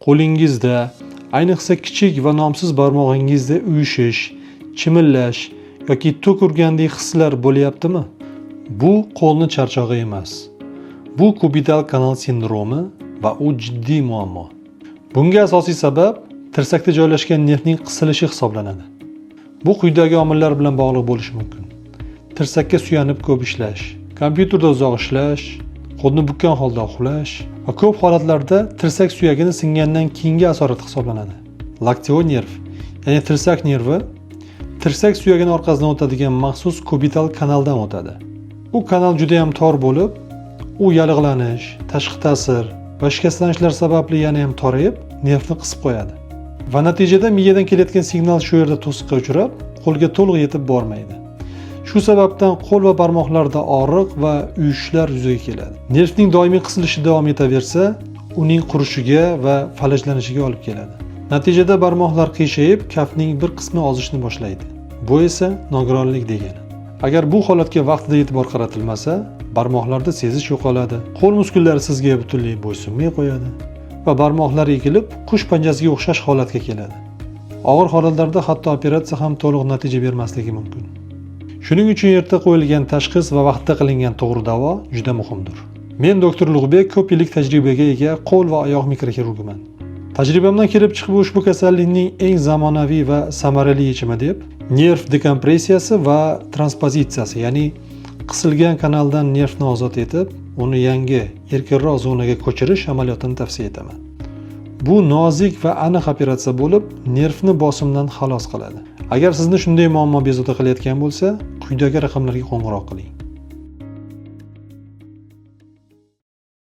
Qo'lingizda, ayniqsa kichik va nomsiz barmog'ingizda uyushish, chimillash yoki tok urgandek hislar bo'lyaptimi? Bu qo'lni charchog'i emas. Bu kubital kanal sindromi va u jiddiy muammo. Bunga asosiy sabab tirsakda joylashgan nervning qisilishi hisoblanadi. Bu quyidagi omillar bilan bog'liq bo'lishi mumkin: tirsakka suyanib ko'p ishlash, kompyuterda uzoq ishlash, qo'lni bukkan holda uxlash va ko'p holatlarda tirsak suyagini singandan keyingi asorat hisoblanadi. Локтевой nerv, ya'ni tirsak nervi tirsak suyagini orqasidan o'tadigan maxsus kubital kanaldan o'tadi. U kanal juda ham tor bo'lib, u yallig'lanish, tashqi ta'sir va shikastlanishlar sababli yana ham torayib, nervni qisib qo'yadi. Va natijada miyadan kelayotgan signal shu yerda to'siqqa uchrab, qo'lga to'liq yetib bormaydi. Shu sababdan qo'l va barmoqlarda og'riq va uyushishlar yuzaga keladi. Nervning doimiy qisilishi davom etaversa, uning qurishiga va falajlanishiga olib keladi. Natijada barmoqlar qiyshayib, kaftning bir qismi ozishni boshlaydi. Bu esa nogironlik degani. Agar bu holatga vaqtida e'tibor qaratilmasa, barmoqlarda sezish yo'qoladi, qo'l muskullari sizga butunlay bo'ysunmay qo'yadi va barmoqlar egilib, qush panjasiga o'xshash holatga keladi. Og'ir holatlarda hatto operatsiya ham to'liq natija bermasligi mumkin. Shuning uchun erta qo'yilgan tashxis va vaqtida qilingan to'g'ri davo juda muhimdir. Men doktor Ulug'bek, ko'p yillik tajribaga ega qo'l va oyoq mikroxirurgiman. Tajribamdan kelib chiqib, ushbu kasallikning eng zamonaviy va samarali yechimi deb nerv dekompressiyasi va transpozitsiyasi, ya'ni qisilgan kanaldan nervni ozod etib, uni yangi, erkinroq zonaga ko'chirish amaliyotini tavsiya etaman. Bu nozik va aniq operatsiya bo'lib, nervni bosimdan xalos qiladi. Agar sizni shunday muammo bezovta qilayotgan bo'lsa, quyidagi raqamlarga qo'ng'iroq qiling.